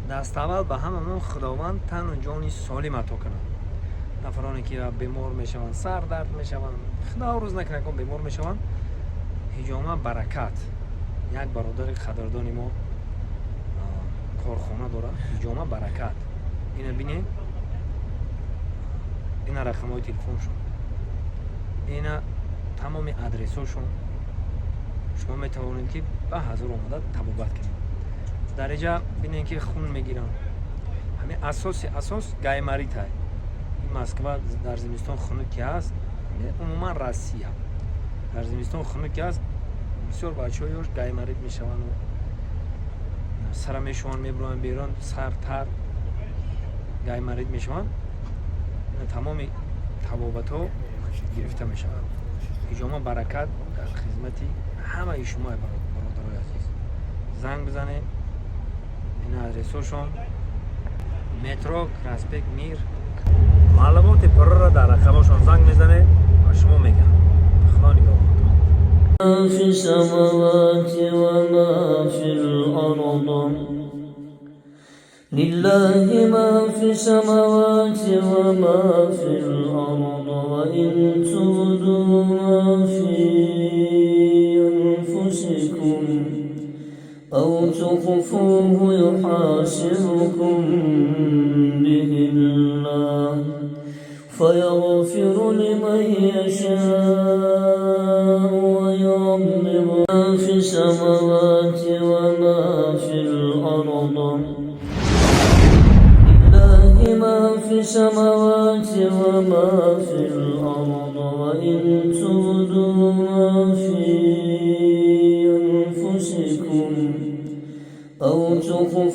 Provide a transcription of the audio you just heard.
Даставвал ба ҳамамон Худованд тану ҷони солим ато кунад. Нафароне ки бемор мешаванд, сардард мешаванд, Худо рӯз накунад, бемор мешаванд, «Ҳиҷома баракат», як бародари қадрдони мо корхона дорад, «Ҳиҷома баракат». Ина бинед, ина рақамҳои телефоншон, ина тамоми адресҳошон. Шумо метавонед, ки ба ҳазур омода табобат кунед. Дар иҷа бинед, ки хун мегиранд. Ҳамин асоси асос гайморитай. Ин Москва дар зимистон хунук ки ҳаст, умуман Россия дар зимистон хунук ки ҳаст, бисёр бачаҳо ёш гайморит мешаванду сара мешаванд, мебуроянд берун, сар тар, гайморит мешаванд. Тамоми табобатҳо гирифта мешаванд. «Ҳиҷома баракат» дар хизмати ҳамаи шумо, бародарои азиз. Занг бизанед, ин адресҳошон: метро Проспект Мир. Маълумоти пурраро дар рақамошон занг мезанед ва шумо мегӯянд. Худо нигаҳбон. في السماوات وما في الأرض. لله ما في السماوات وما في الأرض، وإن تبدوا ما في أنفسكم أو تخفوه يحاسبكم به الله، فيغفر لمن يشاء ويعذب. ما في السماوات وما في الأرض. لله ما في السماوات وما في الأرض، وإن تبدوا ما في أنفسكم أو تخفوه